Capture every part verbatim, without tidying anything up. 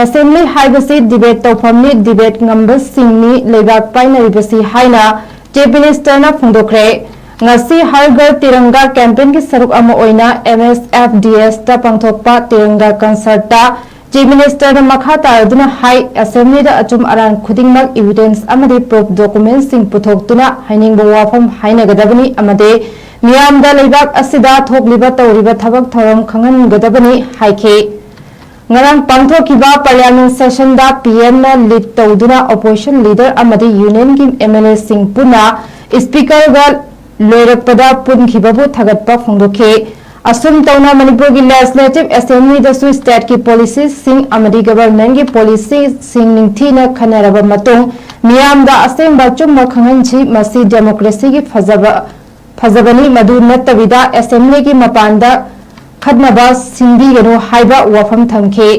Assembly ꯍꯥꯏꯕꯁꯤ debate ꯇꯧꯐꯝꯅꯤ, debate ꯉꯝꯕꯁꯤꯡꯅꯤ ꯂꯩꯕꯥꯛ ꯄꯥꯏꯅꯔꯤꯕꯁꯤ ꯍꯥꯏꯅ ꯆꯤꯐ ꯃꯤꯅꯤꯁꯇꯔꯅ ꯐꯣꯡꯗꯣꯛꯈ꯭ꯔꯦ꯫ ꯉꯁꯤ ꯍꯔ ꯘꯔ ꯇꯤꯔꯪꯒꯥ ꯀꯦꯝꯄꯦꯟꯒꯤ ꯁꯔꯨꯛ ꯑꯃ ꯑꯣꯏꯅ ꯑꯦꯝ ꯑꯦꯁ ꯑꯦꯐ ꯗꯤ ꯑꯦꯁꯇ ꯄꯥꯡꯊꯣꯛꯄ ꯇꯤꯔꯪꯒꯥ ꯀꯟꯁꯔꯠꯇ ꯆꯤꯐ ꯃꯤꯅꯤꯁꯇꯔꯅ ꯃꯈꯥ ꯇꯥꯔꯗꯨꯅ ꯍꯥꯏ, ꯑꯦꯁꯦꯝꯕ꯭ꯂꯤꯗ ꯑꯆꯨꯝ ꯑꯔꯥꯟ ꯈꯨꯗꯤꯡꯃꯛ ꯏꯚꯤꯗꯦꯟꯁ ꯑꯃꯗꯤ ꯄ꯭ꯔꯨꯐ ꯗꯣꯀꯨꯃꯦꯟꯁꯤꯡ ꯄꯨꯊꯣꯛꯇꯨꯅ ꯍꯥꯏꯅꯤꯡꯕ ꯋꯥꯐꯝ ꯍꯥꯏꯅꯒꯗꯕꯅꯤ ꯑꯃꯗꯤ ꯃꯤꯌꯥꯝꯗ ꯂꯩꯕꯥꯛ ꯑꯁꯤꯗ ꯊꯣꯛꯂꯤꯕ ꯇꯧꯔꯤꯕ ꯊꯕꯛ ꯊꯧꯔꯝ ꯈꯪꯍꯟꯒꯗꯕꯅꯤ ꯍꯥꯏꯈꯤ꯫ ꯉꯔꯥꯡ ꯄꯥꯡꯊꯣꯛꯈꯤꯕ ꯄꯥꯔꯂꯤꯌꯥꯃꯦꯟ ꯁꯦꯁꯟꯗ ꯄꯤ ꯑꯦꯝꯅ ꯂꯤꯗ ꯇꯧꯗꯨꯅ ꯑꯣꯄꯣꯖꯤꯁꯟ ꯂꯤꯗꯔ ꯑꯃꯗꯤ ꯌꯨꯅꯤꯌꯟꯒꯤ ꯑꯦꯝ ꯑꯦꯜ ꯑꯦꯁꯤꯡ ꯄꯨꯟꯅ ꯁ꯭ꯄꯤꯀꯔꯒ ꯂꯣꯏꯔꯛꯄꯗ ꯄꯨꯟꯈꯤꯕꯕꯨ ꯊꯥꯒꯠꯄ ꯐꯣꯡꯗꯣꯛꯈꯤ꯫ ꯑꯁꯨꯝ ꯇꯧꯅ ꯃꯅꯤꯄꯨꯔꯒꯤ ꯂꯦꯖꯤꯁꯂꯦꯇꯤꯚ ꯑꯦꯁꯦꯝꯕ꯭ꯂꯤꯗꯁꯨ ꯁ꯭ꯇꯦꯠꯀꯤ ꯄꯣꯂꯤꯁꯤꯁꯤꯡ ꯑꯃꯗꯤ ꯒꯚꯔꯟꯃꯦꯟꯠꯀꯤ ꯄꯣꯂꯤꯁꯤꯁꯤꯡ ꯅꯤꯡꯊꯤꯅ ꯈꯟꯅꯔꯕ ꯃꯇꯨꯡ ꯃꯤꯌꯥꯝꯗ ꯑꯁꯦꯡꯕ ꯑꯆꯨꯝꯕ ꯈꯪꯍꯟꯁꯤ꯫ ꯃꯁꯤ ꯗꯦꯃꯣꯀ꯭ꯔꯦꯁꯤꯒꯤ ꯐꯖꯕ ꯐꯖꯕꯅꯤ, ꯃꯗꯨ ꯅꯠꯇꯕꯤꯗ ꯑꯦꯁꯦꯝꯕ꯭ꯂꯤꯒꯤ ꯃꯄꯥꯟꯗ ꯈꯠꯅꯕ ꯁꯤꯟꯕꯤꯒꯅꯨ ꯍꯥꯏꯕ ꯋꯥꯐꯝ ꯊꯝꯈꯤ꯫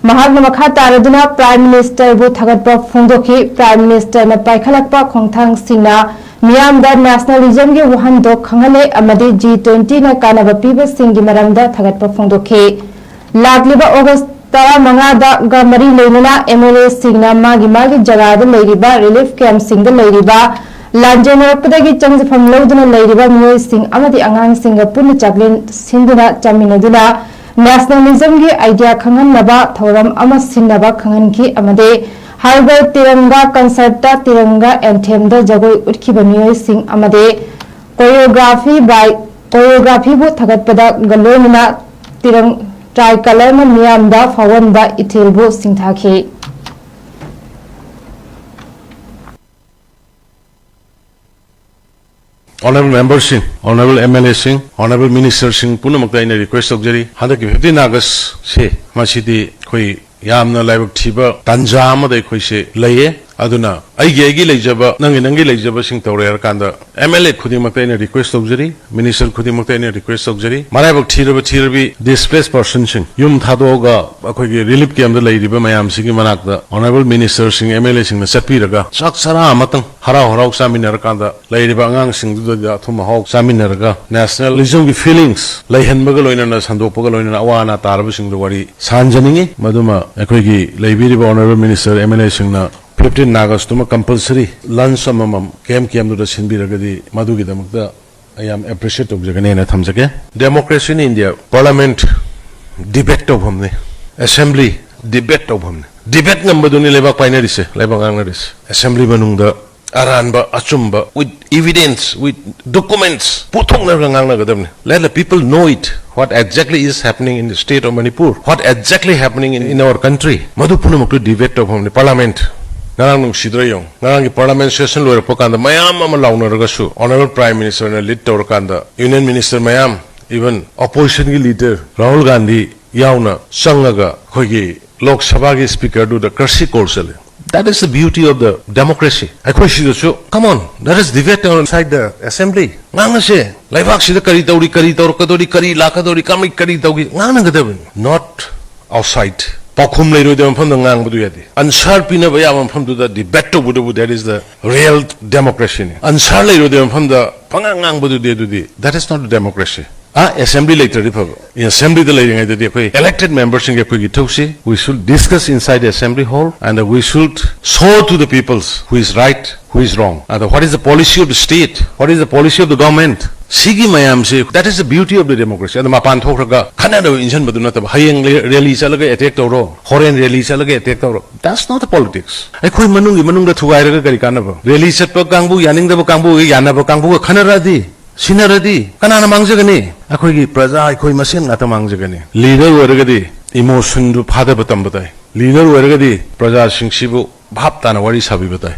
ꯃꯍꯥꯛꯅ ꯃꯈꯥ ꯇꯥꯔꯗꯨꯅ ꯄ꯭ꯔꯥꯏꯝ ꯃꯤꯅꯤꯁꯇꯔꯕꯨ ꯊꯥꯒꯠꯄ ꯐꯣꯡꯗꯣꯛꯈꯤ꯫ ꯄ꯭ꯔꯥꯏꯝ ꯃꯤꯅꯤꯁꯇꯔꯅ ꯄꯥꯏꯈꯠꯂꯛꯄ ꯈꯣꯡꯊꯥꯡꯁꯤꯡꯅ ꯃꯤꯌꯥꯝꯗ ꯅꯦꯁꯅꯦꯂꯤꯖꯝꯒꯤ ꯋꯥꯍꯟꯊꯣꯛ ꯈꯪꯍꯜꯂꯦ ꯑꯃꯗꯤ ꯖꯤ ꯇ꯭ꯋꯦꯟꯇꯤꯅ ꯀꯥꯟꯅꯕ ꯄꯤꯕꯁꯤꯡꯒꯤ ꯃꯔꯝꯗ ꯊꯥꯒꯠꯄ ꯐꯣꯡꯗꯣꯛꯈꯤ꯫ ꯂꯥꯛꯂꯤꯕ ꯑꯣꯒꯁ ꯇꯔꯥꯃꯉꯥꯗꯒ ꯃꯔꯤ ꯂꯩꯅꯅ ꯑꯦꯝ ꯑꯦꯜ ꯑꯦꯁꯤꯡꯅ ꯃꯥꯒꯤ ꯃꯥꯒꯤ ꯖꯒꯥꯗ ꯂꯩꯔꯤꯕ ꯔꯤꯂꯤꯐ ꯀꯦꯝꯞꯁꯤꯡꯗ ꯂꯩꯔꯤꯕ ꯂꯥꯟꯖꯦꯟꯅꯔꯛꯄꯗꯒꯤ ꯆꯪꯖꯐꯝ ꯂꯧꯗꯨꯅ ꯂꯩꯔꯤꯕ ꯃꯤꯑꯣꯏꯁꯤꯡ ꯑꯃꯗꯤ ꯑꯉꯥꯡꯁꯤꯡꯒ ꯄꯨꯟꯅ ꯆꯥꯛꯂꯦꯟ ꯁꯤꯟꯗꯨꯅ ꯆꯥꯃꯤꯟꯅꯗꯨꯅ ꯅꯦꯁꯅꯦꯂꯤꯖꯝꯒꯤ ꯑꯥꯏꯗꯤꯌꯥ ꯈꯪꯍꯟꯅꯕ ꯊꯧꯔꯝ ꯑꯃ ꯁꯤꯟꯅꯕ ꯈꯪꯍꯟꯈꯤ ꯑꯃꯗꯤ ꯍꯔ ꯘꯔ ꯇꯤꯔꯪꯒꯥ ꯀꯟꯁꯔꯠꯇ ꯇꯤꯔꯪꯒꯥ ꯑꯦꯟꯊꯦꯝꯗ ꯖꯒꯣꯏ ꯎꯠꯈꯤꯕ ꯃꯤꯑꯣꯏꯁꯤꯡ ꯑꯃꯗꯤ ꯀꯣꯔꯤꯌꯣꯒ꯭ꯔꯥꯐꯤ ꯕꯥꯏ ꯀꯣꯔꯤꯌꯣꯒ꯭ꯔꯥꯐꯤꯕꯨ ꯊꯥꯒꯠꯄꯗ ꯂꯣꯏꯅꯅ ꯇꯤꯔꯪ ꯇ꯭ꯔꯥꯏ ꯀꯂꯔꯅ ꯃꯤꯌꯥꯝꯗ ꯐꯥꯎꯍꯟꯕ ꯏꯊꯤꯜꯕꯨ ꯁꯤꯡꯊꯥꯈꯤ꯫ ꯑꯣꯅꯔꯦꯕꯜ ꯃꯦꯝꯕꯔꯁꯤꯡ, ꯑꯣꯅꯔꯦꯕꯜ ꯑꯦꯝ ꯑꯦꯜ ꯑꯦꯁꯤꯡ, ꯑꯣꯅꯔꯦꯕꯜ ꯃꯤꯅꯤꯁꯇꯔꯁꯤꯡ ꯄꯨꯝꯅꯃꯛꯇ ꯑꯩꯅ ꯔꯤꯀ꯭ꯋꯦꯁ ꯇꯧꯖꯔꯤ, ꯍꯟꯗꯛꯀꯤ ꯐꯤꯐꯇꯤꯟ ꯑꯥꯒꯁꯁꯦ ꯃꯁꯤꯗꯤ ꯑꯩꯈꯣꯏ ꯌꯥꯝꯅ ꯂꯥꯏꯕꯛ ꯊꯤꯕ ꯇꯥꯟꯖꯥ ꯑꯃꯗ ꯑꯩꯈꯣꯏꯁꯦ ꯂꯩꯌꯦ꯫ ꯑꯗꯨꯅ ꯑꯩꯒꯤ ꯑꯩꯒꯤ ꯂꯩꯖꯕ, ꯅꯪꯒꯤ ꯅꯪꯒꯤ ꯂꯩꯖꯕꯁꯤꯡ ꯇꯧꯔꯦ ꯍꯥꯏꯔ ꯀꯥꯟꯗ, ꯑꯦꯝ ꯑꯦꯜ ꯑꯦ ꯈꯨꯗꯤꯡꯃꯛꯇ ꯑꯩꯅ ꯔꯤꯀ꯭ꯋꯦꯁ ꯇꯧꯖꯔꯤ, ꯃꯤꯅꯤꯁꯇꯔ ꯈꯨꯗꯤꯡꯃꯛꯇ ꯑꯩꯅ ꯔꯤꯀ꯭ꯋꯦꯁ ꯇꯧꯖꯔꯤ, ꯃꯔꯥꯏꯕꯛ ꯊꯤꯔꯕ ꯊꯤꯔꯕꯤ ꯗꯤꯁꯄ꯭ꯂꯦꯁ ꯄꯔꯁꯟꯁꯤꯡ, ꯌꯨꯝ ꯊꯥꯗꯣꯛꯑꯒ ꯑꯩꯈꯣꯏꯒꯤ ꯔꯤꯂꯤꯐ ꯀꯦꯝꯗ ꯂꯩꯔꯤꯕ ꯃꯌꯥꯝꯁꯤꯒꯤ ꯃꯅꯥꯛꯇ ꯑꯣꯅꯔꯦꯕꯜ ꯃꯤꯅꯤꯁꯇꯔꯁꯤꯡ, ꯑꯦꯝ ꯑꯦꯜ ꯑꯦꯁꯤꯡꯅ ꯆꯠꯄꯤꯔꯒ ꯆꯥꯛ ꯆꯔꯥ ꯑꯃꯇꯪ ꯍꯔꯥꯎ ꯍꯔꯥꯎ ꯆꯥꯃꯤꯟꯅꯔꯀꯥꯟꯗ, ꯂꯩꯔꯤꯕ ꯑꯉꯥꯡꯁꯤꯡꯗꯨꯗ ꯑꯊꯨꯝ ꯑꯍꯥꯎ ꯆꯥꯃꯤꯟꯅꯔꯒ ꯅꯦꯁꯅꯦꯂꯤꯖꯝꯒꯤ ꯐꯤꯂꯤꯡꯁ ꯂꯩꯍꯟꯕꯒ ꯂꯣꯏꯅꯅ, ꯁꯟꯗꯣꯛꯄꯒ ꯂꯣꯏꯅꯅ ꯑꯋꯥ ꯑꯅꯥ ꯇꯥꯔꯕꯁꯤꯡꯗ ꯋꯥꯔꯤ ꯁꯥꯍꯟꯖꯅꯤꯡꯉꯤ꯫ ꯃꯗꯨꯃ ꯑꯩꯈꯣꯏꯒꯤ ꯂꯩꯕꯤꯔꯤꯕ ꯑꯣꯅꯔꯦꯕꯜ ꯃꯤꯅꯤꯁꯇꯔ, ꯑꯦꯝ ꯑꯦꯜ ꯑꯦꯁꯤꯡꯅ ꯐꯤꯐꯇꯤꯟ ꯑꯥꯒꯁꯇꯨꯃ ꯀꯝꯄꯜꯁꯔꯤ ꯂꯟꯁ ꯑꯃꯃꯝ ꯀꯦꯝ ꯀꯦꯝꯗꯨꯗ ꯁꯤꯟꯕꯤꯔꯒꯗꯤ ꯃꯗꯨꯒꯤꯗꯃꯛꯇ ꯑꯩ ꯌꯥꯝ ꯑꯦꯄ꯭ꯔꯤꯁꯤꯌꯦꯠ ꯇꯧꯖꯒꯅꯦꯅ ꯊꯝꯖꯒꯦ꯫ Democracy in India, parliament debate ꯇꯧꯐꯝꯅꯤ, ꯑꯦꯁꯦꯝꯕ꯭ꯂꯤ ꯗꯤꯕꯦꯠ ꯇꯧꯐꯝꯅꯤ꯫ ꯗꯤꯕꯦꯠ ꯉꯝꯕꯗꯨꯅꯤ ꯂꯩꯕꯥꯛ ꯄꯥꯏꯅꯔꯤꯁꯦ, ꯂꯩꯕꯥꯛ ꯉꯥꯡꯅꯔꯤꯁꯦ꯫ ꯑꯦꯁꯦꯝꯕ꯭ꯂꯤ ꯃꯅꯨꯡꯗ ꯑꯔꯥꯟꯕ, ꯑꯆꯨꯝꯕ, with evidence, with documents ꯄꯨꯊꯣꯛꯅꯔꯒ ꯉꯥꯡꯅꯒꯗꯕꯅꯤ꯫ Let the people know it, what exactly is happening in the state of Manipur, what exactly happening in, in our country. ꯃꯗꯨ ꯄꯨꯝꯅꯃꯛꯇꯨ ꯗꯤꯕꯦꯠ ꯇꯧꯐꯝꯅꯤ ꯄꯥꯔꯂꯥꯃꯦꯟꯠ꯫ ꯉꯔꯥꯡ ꯅꯨꯡꯁꯤꯗ꯭ꯔꯥ ꯌꯦꯡꯉꯨ, ꯉꯔꯥꯡꯒꯤ ꯄꯥꯔꯂꯥꯃꯦꯟꯠ ꯁꯦꯁꯟ ꯂꯣꯏꯔꯛꯄ ꯀꯥꯟꯗ ꯃꯌꯥꯝ ꯑꯃ ꯂꯥꯎꯅꯔꯒꯁꯨ ꯑꯣꯅꯔꯦꯕꯜ ꯄ꯭ꯔꯥꯏꯝ ꯃꯤꯅꯤꯁꯇꯔꯅ ꯂꯤꯗ ꯇꯧꯔꯀꯥꯟꯗ ꯌꯨꯅꯤꯌꯟ ꯃꯤꯅꯤꯁꯇꯔ ꯃꯌꯥꯝ, ꯏꯚꯟ ꯑꯣꯄꯣꯖꯤꯁꯟꯒꯤ ꯂꯤꯗꯔ ꯔꯥꯍꯨꯜ ꯒꯥꯟꯙꯤ ꯌꯥꯎꯅ ꯆꯪꯉꯒ ꯑꯩꯈꯣꯏꯒꯤ ꯂꯣꯛ ꯁꯚꯥꯒꯤ ꯁ꯭ꯄꯤꯀꯔꯗꯨꯗ ꯀꯔꯁꯤ ꯀꯣꯜ ꯆꯠꯂꯦ꯫ That is the beauty of the democracy. ꯑꯩꯈꯣꯏ ꯁꯤꯗꯁꯨ, come on, let us debate outside the assembly. ꯉꯥꯡꯅꯁꯦ꯫ ꯂꯩꯕꯥꯛꯁꯤꯗ ꯀꯔꯤ ꯇꯧꯔꯤ, ꯀꯔꯤ ꯇꯧꯔꯛꯀꯗꯧꯔꯤ, ꯀꯔꯤ ꯂꯥꯛꯀꯗꯧꯔꯤ, ꯀꯃꯥꯏ ꯀꯔꯤ ꯇꯧꯒꯤ, ꯉꯥꯡꯅꯒꯗꯕꯅꯤ꯫ Not outside. ꯄꯥꯎꯈꯨꯝ ꯂꯩꯔꯣꯏꯗꯕ ꯃꯐꯝꯗ ꯉꯥꯡꯕꯗꯨ ꯌꯥꯗꯦ꯫ ꯑꯟꯁꯥꯔ ꯄꯤꯅꯕ ꯌꯥꯕ ꯃꯐꯝꯗꯨꯗ debate ꯇꯧꯕꯗꯨꯕꯨ, that is the real democracy ꯅꯤ꯫ ꯑꯟꯁꯥꯔ ꯂꯩꯔꯣꯏꯗꯕ ꯃꯐꯝꯗ ꯄꯉꯥꯡ ꯉꯥꯡꯕꯗꯨꯗꯤ, ꯑꯗꯨꯗꯤ, that is not democracy. Ah, assembly ꯂꯩꯇ꯭ꯔꯗꯤ ꯐꯕ꯫ ꯑꯦꯁꯦꯝꯕ꯭ꯂꯤꯗ ꯂꯩꯔꯤꯉꯩꯗꯗꯤ ꯑꯩꯈꯣꯏ ꯏꯂꯦꯛꯇꯦꯗ ꯃꯦꯝꯕꯔꯁꯤꯡꯒꯤ ꯑꯩꯈꯣꯏꯒꯤ ꯏꯊꯧꯁꯤ, we should discuss inside the assembly hall and we should show to the peoples who is right, who is wrong. ꯑꯗ what is the policy of the state? What is the policy of the government? ꯁꯤꯒꯤ ꯃꯌꯥꯝꯁꯤ, that is the beauty of the democracy. ꯑꯗ ꯃꯄꯥꯟ ꯊꯣꯛꯈ꯭ꯔꯒ ꯈꯠꯅꯅꯕ ꯏꯟꯁꯤꯟꯕꯗꯨ ꯅꯠꯇꯕ, ꯍꯌꯦꯡ rally ꯆꯠꯂꯒ attack ꯇꯧꯔꯣ, ꯍꯣꯔꯦꯟ ꯔꯦꯂꯤ ꯆꯠꯂꯒ ꯑꯦꯇꯦꯛ ꯇꯧꯔꯣ. That's not the politics. ꯑꯩꯈꯣꯏ ꯃꯅꯨꯡꯒꯤ ꯃꯅꯨꯡꯗ ꯊꯨꯒꯥꯏꯔꯒ ꯀꯔꯤ ꯀꯥꯟꯅꯕ? ꯔꯦꯂꯤ ꯆꯠꯄ ꯀꯥꯡꯕꯨ, ꯌꯥꯅꯤꯡꯗꯕ ꯀꯥꯡꯕꯨꯒ ꯌꯥꯅꯕ ꯀꯥꯡꯕꯨꯒ ꯈꯠꯅꯔꯛꯑꯗꯤ, ꯁꯤꯟꯅꯔꯗꯤ ꯀꯅꯥꯅ ꯃꯥꯡꯖꯒꯅꯤ? ꯑꯩꯈꯣꯏꯒꯤ ꯄ꯭ꯔꯖꯥ, ꯑꯩꯈꯣꯏ ꯃꯁꯦꯟ ꯉꯥꯛꯇ ꯃꯥꯡꯖꯒꯅꯤ꯫ ꯂꯤꯗꯔ ꯑꯣꯏꯔꯒꯗꯤ ꯏꯃꯣꯁꯟꯗꯨ ꯐꯥꯗꯕ ꯇꯝꯕ ꯇꯥꯏ꯫ ꯂꯤꯗꯔ ꯑꯣꯏꯔꯒꯗꯤ ꯄ꯭ꯔꯖꯥꯁꯤꯡꯁꯤꯕꯨ ꯚꯥꯞ ꯇꯥꯅ ꯋꯥꯔꯤ ꯁꯥꯕꯤꯕ ꯇꯥꯏ꯫